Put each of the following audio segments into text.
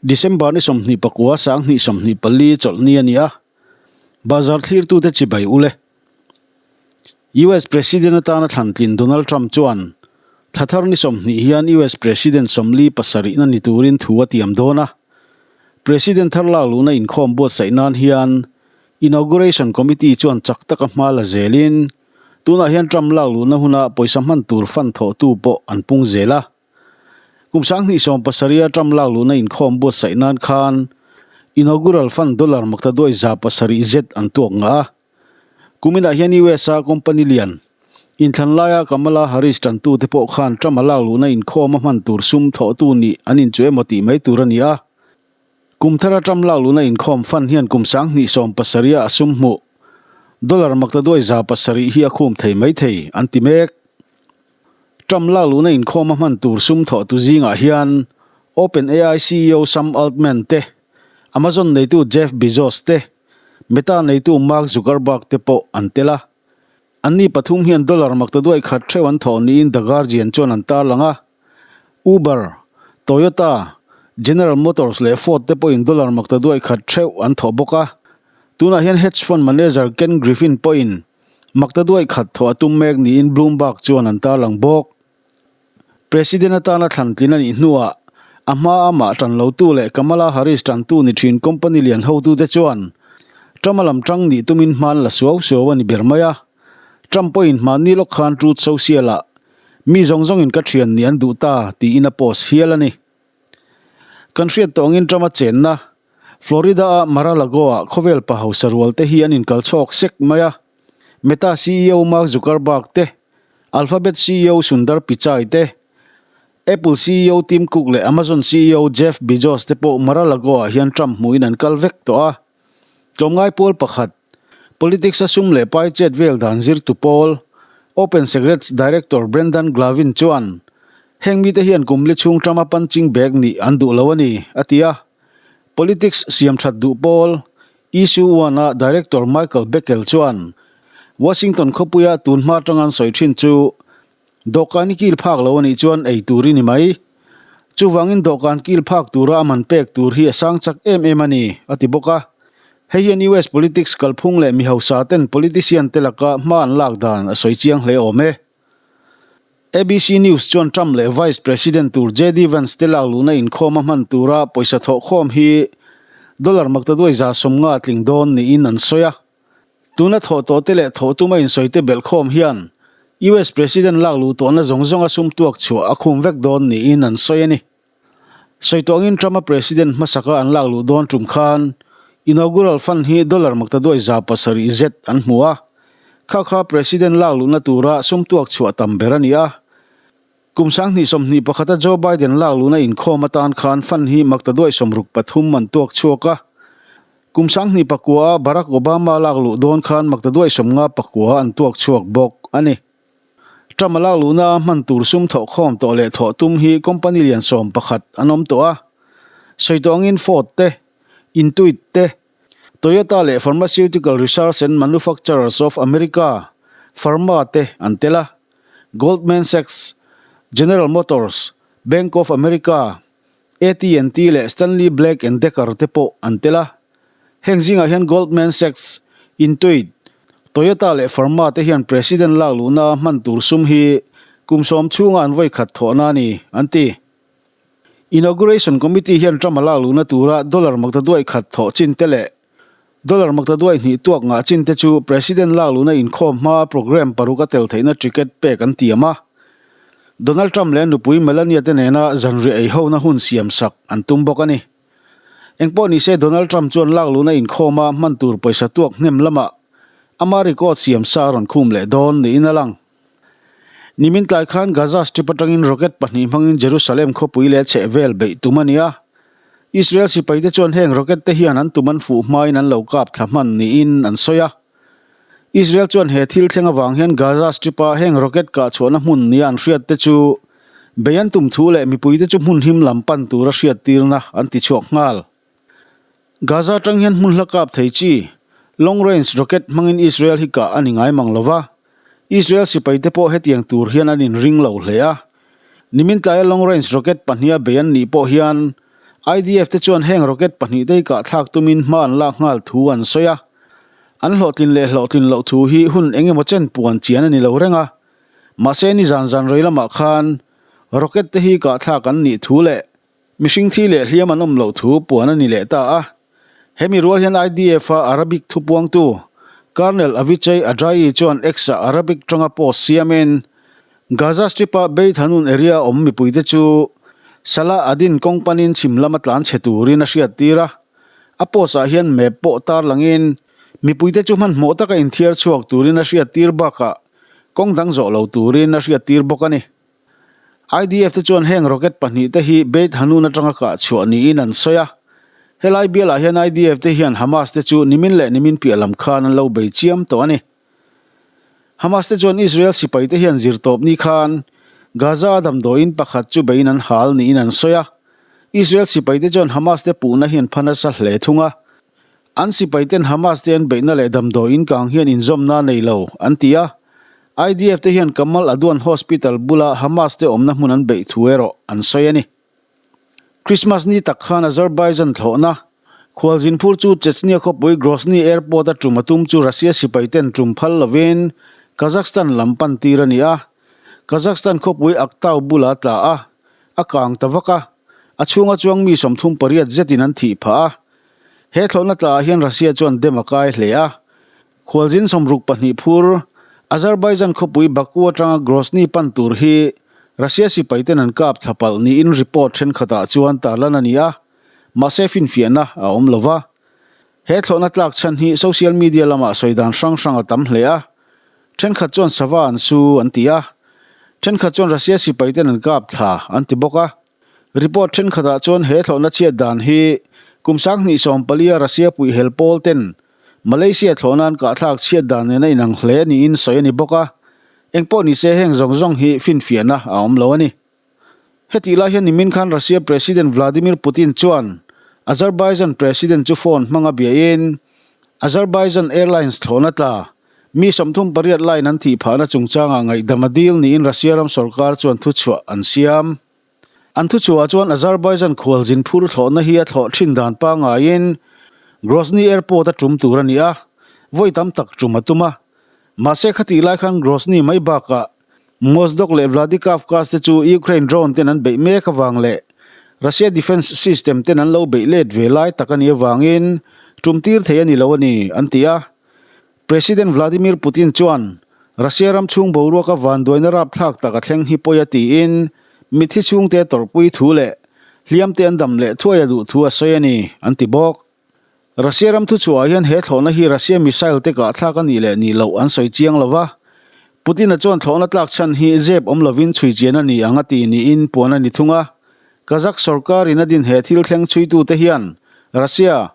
December ni 29 2024 chawlhni a ni a, bazar thlirtute chibai ul e. US President atana thlantlin Donald Trump chuan thla thar ni 20 hian US President 47 na ni turin thu a tiam dawn a. President thar lak luhna inkhawm buatsaih nan hian Inauguration Committee chuan chak taka hma la zelin tunah hian Trump lak luhna huna pawisa hman tur fund thawhtu pawh an pung zel a. Kum 2017 a Trump lak luhna inkhawm buatsaih nan khan Inaugural Fund dollar maktaduai 700 zet an tuak ngah a. Kuminah hian US a company lian inthlan laia Kamala Harris tantute pawh khan Trump a lak luhna inkhawm a hman tur sum thawhtu nih an inchuh emaw tih mai tur a ni a. Kum thara Trump lak luhna inkhawm fund hian kum 2017 a sum hmuh dollar maktaduai 700 hi a khum thei mai thei an ti mek. Trump lak luhna inkhawm a hman tur sum thawhtu zingah hian OpenAI CEO Sam Altman te, Amazon neitu Jeff Bezos te, Meta neitu Mark Zuckerberg te pawh an tel a. Anni pathum hian dollar maktaduai khat theuh an thawh niin The Guardian chuan an tarlang a. Uber, Toyota, General Motors leh Ford te pawhin dollar maktaduai khat theuh an thawh bawk a. Tunah hian hedge fund manager Ken Griffin pawhin Maktaduai khat thawh a tum mek niin Bloomberg chuan an tarlang bawk. President atana thlantlin a nih hnuah a hma amah tan lotu leh Kamala Harris tantu ni thin company lian hotute chuan Trump a lam tang nih tumin hman la suau suau a ni ber mai a. Trump pawhin hmanni lawk khan Truth Social-ah Mi zawng zawngin ka thian nih an duh ta tiin a post hial a ni. Kan hriat tawh angin Trump a chenna Florida-a Mar-a-Lago-ah khawvel pa hausa rual te hi an inkal chhawk sek mai a. Meta CEO Mark Zuckerberg te, Alphabet CEO Sundar Pichai te, Apple CEO Tim Cook leh Amazon CEO Jeff Bezos te pawh Mar-a-Lago-ah hian Trump hmuhin an kal vek tawh a. Tlawmngai pawl pakhat, politics-a sum leh pai chet vel dan zirtu pawl, Open Secrets Director Brendan Glavin chuan, Heng mite hian kum li chhung Trump-a punching bag nih an duh lo a ni, a ti a. Politics siam that duh pawl, Issue One-a Director Michael Beckel chuan, Washington khawpuia tun hma atanga an sawi thin chu dawhkan i kil phak lo a nih chuan ei tur i ni mai. Chuvangin dawhkan kil phak tura a man pek tur hi a sang chak em em a ni, a ti bawk a. Hei hian US politics kalphung leh mi hausa ten politician te laka hma an lak dan a sawi chiang hle awm e. ABC News chuan Trump leh Vice President tur JD Vance te lak luhna inkhawm a hman tura pawisa thawhkhawm hi dollar maktaduai 90 a tling dawn niin an sawi a. Tuna thawh tawh te leh thawh tuma insawi te belhkhawm hian US President lak luh tawhna zawng zawnga sum tuak chhuah a khum vek dawn niin an sawi a ni. Sawi tawh angin Trump-a President hmasaka an lak luh dawn tum khan inaugural fund hi dollar maktaduai 700 zet an hmu a, kha kha President lak luhna tura sum tuak chhuah tam ber a ni a. Kum 2021 a Joe Biden lak luhna inkhawm atan khan fund hi maktaduai 63 an tuak chhuak a. Kum 2009 a Barack Obama lak luh dawn khan maktaduai 59 an tuak chhuak bawk a ni. Trump a lak luhna a hman tur sum thawhkhawm tawh leh thawh tum hi company lian 11 an awm tawh a. Sawi tawh angin Ford te, Intuit te, Toyota leh Pharmaceutical Research and Manufacturers of America, Pharma, te an tel a. Goldman Sachs, General Motors, Bank of America, AT&T leh Stanley Black and Decker te pawh an tel a. Heng zingah hian Goldman Sachs, Intuit, Toyota leh Pharma te hian President lak luhna hman tur sum hi kum 10 chhunga an vawi khat thawhna a ni, an ti. Inauguration Committee hian Trump a lak luhna tura dollar maktaduai khat thawh chin te leh dollar maktaduai hnih tuak ngah chin te chu President lak luhna inkhawm hmaa program paruk a tel theihna ticket pek an tiam a. Donald Trump leh a nupui Melania te nena zanriah ei hona hun siam sak an tum bawk a ni. Engpawh nise Donald Trump chuan lak luhna inkhawma hman tur pawisa tuak hnem lamah ama record siam sa a rawn khum leh dawn niin a lang. Nimin tlai khan Gaza Strip atangin rocket pahnih hmangin Jerusalem khawpui leh chhehvel beih tum a ni a. Israel sipaite chuan heng rocket te hian an tum an fuh hmain an lo kap thla hman niin an sawi a. Israel chuan he thil thleng avang hian Gaza Strip-a heng rocket kah chhuahna hmun nia an hriat te chu bei an tum thu leh mipuite chu hmun him lam pan tura hriattirna an ti chhuak nghal. Gaza atang hian hmun hla kap thei chi long range rocket hmangin Israel hi kah a ni ngai mang lo va, Israel sipaite pawh hetiang tur hian an inring lo hle a. Nimin tlaia long range rocket pahniha bei an nih pawh hian IDF te chuan heng rocket pahnihte hi kahthlak tumin hma an lak nghal thu an sawi a. An hlawhtlin leh hlawhtlin loh thu hi hun eng emaw chen puan chian a ni lo reng a. Mahse nizan zan rei lamah khan rocket te hi kahthlak an nih thu leh Mihring thi leh hliam an awm loh thu puan a ni leh ta a. Hemi rual hian IDF-a Arabic thupuangtu Colonel Avichai Adraee chuan X-ah Arabic tanga post siamin, Gaza Strip-a Beit Hanoun area-a awm mipuite chu Salah ad-Din kawng panin chhim lama tlan chhe turin a hriattir a. A post-ah hian map pawh tarlangin mipuite chu hmanhmawh taka inthiar chhuak turin a hriattir bakah kawng dang zawh lo turin a hriattir bawk a ni. IDF te chuan heng rocket pahnihte hi Beit Hanoun atanga kah chhuah niin an sawi a. Helai bialah hian IDF te hian Hamas te chu nimin leh nimin piah lam khan an lo bei chiam tawh a ni. Hamas te chuan Israel sipai te hian zirtawp ni khan Gaza a damdawiin pakhat chu beiin an hal niin an sawi a. Israel sipai te chuan Hamas te puhna hi an pha nasa hle thung a. An sipaiten Hamas te an beihna leh damdawi inkang hian inzawmna a nei lo, an ti a. IDF te hian Kamal Adwan Hospital bula Hamas te awmna hmun an beih thu erawh an sawi a ni. Christmas ni tak khan Azerbaijan thlawhna khualzin phur chu Chechnya khawpui Grozny Airport a tum a tum chu Russia sipaiten tum phal lovin Kazakhstan lam pan tir a ni a. Kazakhstan khawpui Aktau bula tla a, a kang ta vak a. A chhunga chuang mi 38 zetin an thih phah a. He thlawhna tlaah hian Russia chuan dem a kai hle a. Khualzin 62 phur, Azerbaijan khawpui Baku atanga Grozny pan tur hi Russia sipaiten an kap thla palh niin report thenkhatah chuan tarlan a ni a, mahse finfiahna a awm lo va. He thlawhna tlak chhan hi social media lamah sawi dan hrang hrang a tam hle a. Thenkhat chuan sava an su an ti a, thenkhat chuan Russia sipaiten an kap thla an ti bawk a. Report thenkhatah chuan he thlawhna chhiat dan hi kum 2014 a Russia puihhel pawl ten Malaysia thlawhna an kahthlak chhiat dan nena inang hle niin sawi a ni bawk a, engpawh nise heng zawng zawng hi finfiahna a awm lo a ni. Hetih lai hian nimin khan Russia President Vladimir Putin chuan Azerbaijan President chu phone hmanga biain Azerbaijan Airlines thlawhna tla mi 38 laiin an thih phahna chungchangah ngaihdam a dil niin Russia ram sorkar chuan thuchhuah an siam. An thuchhuah chuan Azerbaijan khualzin phur thlawhna hi a thlawh thin dan pangaiin Grozny Airport a tum tur a ni a, vawi tam tak tum a tum a. Mahse khatih lai khan Grozny mai bakah Mozdok leh Vladikavkaz te chu Ukraine drone ten an beih mek avang leh Russia defence system ten an lo beih let ve lai tak a nih avangin tum tir thei a ni lo a ni, an ti a. President Vladimir Putin chuan Russia ram chhung boruaka vanduaina rapthlak tak a thleng hi pawi a tiin mitthi chhungte tawrhpui thu leh hliamte an dam leh thuai a duh thu a sawi a ni, an ti bawk. Russia ram thuchhuahah hian he thlawhna hi Russia missile te kahthlak a nih leh nih loh an sawi chiang lo va, Putin-a chuan thlawhna tlak chhan hi zep awm lovin chhui chian a ni ang a ti niin puan a ni thung a. Kazakh sorkarin a din he thil thleng chhuitute hian Russia,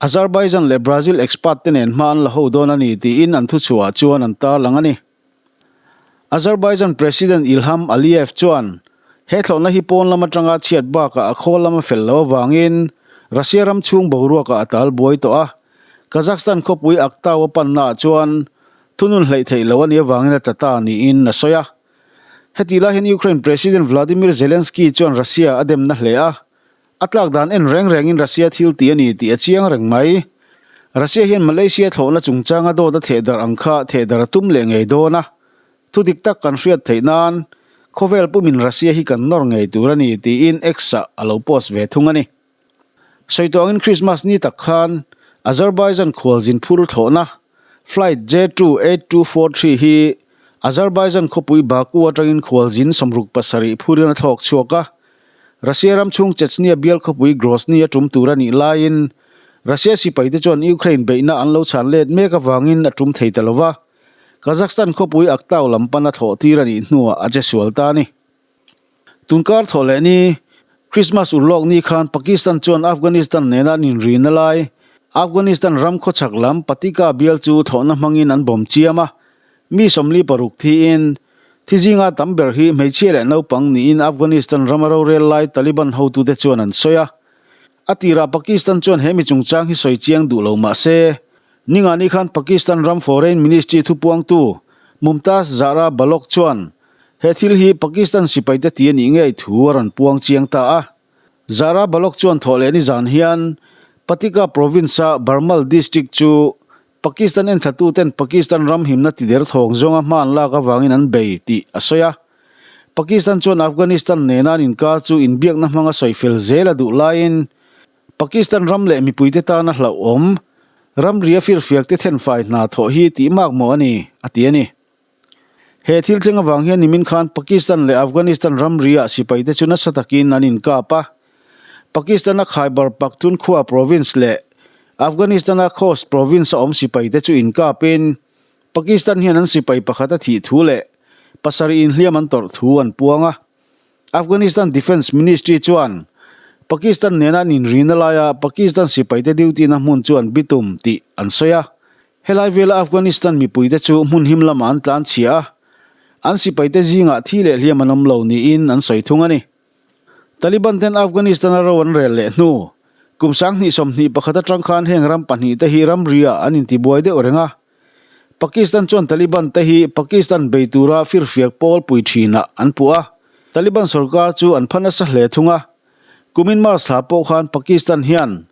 Azerbaijan leh Brazil expert te nen hma an la ho dawn a ni tiin an thuchhuahah chuan an tarlang a ni. Azerbaijan President Ilham Aliyev chuan he thlawhna hi pawn lam atanga chhiat bakah a khawl lam a fel loh avangin Russia ram chhung boruakah a tal buai tawh a. Kazakhstan khawpui Aktau a pannaah chuan thunun hleih theih loh a nih avangin a tla ta niin a sawi a. Hetih lai hian Ukraine President Vladimir Zelensky chuan Russia a demna hle a. A tlak dan en reng rengin Russia thil tih a ni tih a chiang reng mai. Russia hian Malaysia thlawhna chungchanga dawt a thehdarh ang kha thehdarh a tum leh ngei dawn a. Thu dik tak kan hriat theih nan khawvel pumin Russia hi kan nawr ngei tur a ni tiin X-ah a lo post ve thung a ni. Sawi tawh angin Christmas ni tak khan Azerbaijan khualzin phur thlawhna Flight J28243 hi Azerbaijan khawpui Baku atangin khualzin 67 phurin a thlawk chhuak a. Russia ram chhung Chechnya bial khawpui Grozny a tum tur a nih laiin Russia sipaite chuan Ukraine beihna an lo chhan let mek avangin a tum thei ta lo va, Kazakhstan khawpui Aktau lam pan a thlawh tir a nih hnuah a che sual ta a ni. Tunkar thawh leh ni, Christmas urlawk ni khan Pakistan chuan Afghanistan nena an inrina lai, Afghanistan ram khawchhak lam Patika bial chu thlawhna hmangin an bawm chiam a, mi 46 thiin, thi zinga tam ber hi hmeichhia leh naupang niin Afghanistan rama rorel lai Taliban hotute chuan an sawi a. A tirah Pakistan chuan he mi chungchang hi sawi chiang duh lo mah se, Ningani khan Pakistan ram Foreign Ministry thupuangtu Mumtaz Zahra Baloch chuan he thil hi Pakistan sipaite ti a nih ngei thu a rawn puang chiang ta a. Zahra Baloch chuan thawhlehni zan hian Patika province-a Barmal district chu Pakistan enthlatuten Pakistan ram himna tider thawng zawnga hma an lak avangin an bei tih a sawi a. Pakistan chuan Afghanistan nena an inkar chu inbiakna hmanga sawi fel zel a duh laiin Pakistan ram leh mipuite tana hlauhawm ramria firfiakte thenfai hna thawh hi tih mak maw a ni, a ti a ni. He thil thleng avang hian nimin khan Pakistan leh Afghanistan ramriah sipaite chu nasa takin an inkap a. Pakistan-a Khyber Pakhtunkhwa province leh Afghanistan-a Khost province-a awm sipaite chu inkapin Pakistan hian an sipai pakhat a thih thu leh pasarih inhliam an tawrh thu an puang a. Afghanistan Defence Ministry chuan Pakistan nena an inrina laia Pakistan sipaite duty-na hmun chu an bitum tih an sawi a. Helai vela Afghanistan mipuite chu hmun him lamah an tlan chhia a, an sipaite zingah thi leh hliam an awm lo niin an sawi thung a ni. Taliban ten Afghanistan-a ro an rel leh hnu kum 2021 atang khan heng ram pahnihte hi ramriah an intibuai deuh reng a. Pakistan chuan Taliban te hi Pakistan bei tura firfiak pawl pui thinah an puh a, Taliban sorkar chu an pha nasa hle thung a. Kumin March thla pawh khan Pakistan hian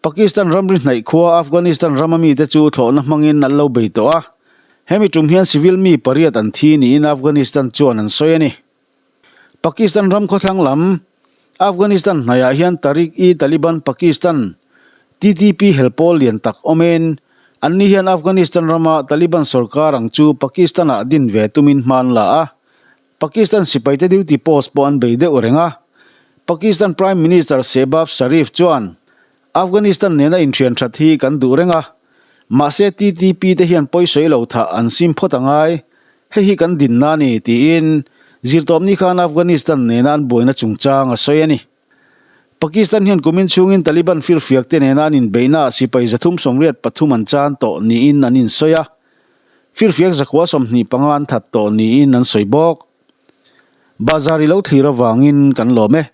Pakistan ramri hnaih khua Afghanistan rama mite chu thlawhna hmangin an lo bei tawh a, hemi tum hian civil mi pariat an thi niin Afghanistan chuan an sawi a ni. Pakistan ram khawthlang lam, Afghanistan hnaihah hian Tariq-i-Taliban Pakistan, TTP, hel pawl lian tak awmin, anni hian Afghanistan rama Taliban sorkar ang chu Pakistan-ah din ve tumin hma an la a. Pakistan sipaite duty post pawh an bei deuh reng a. Pakistan Prime Minister Shehbaz Sharif chuan, Afghanistan nena inthian that hi kan duh reng a, mahse TTP te hian pawisawi lo thah an sim phawt a ngai, hei hi kan dinna a ni, tiin zirtawpni khan Afghanistan nena an buaina chungchang a sawi a ni. Pakistan hian kumin chhungin Taliban firfiak te nena an inbeihnaah sipai 383 an chan tawh niin an insawi a, firfiak 125 an that tawh niin an sawi bawk. Bazar i lo thlir avangin kan lawm e.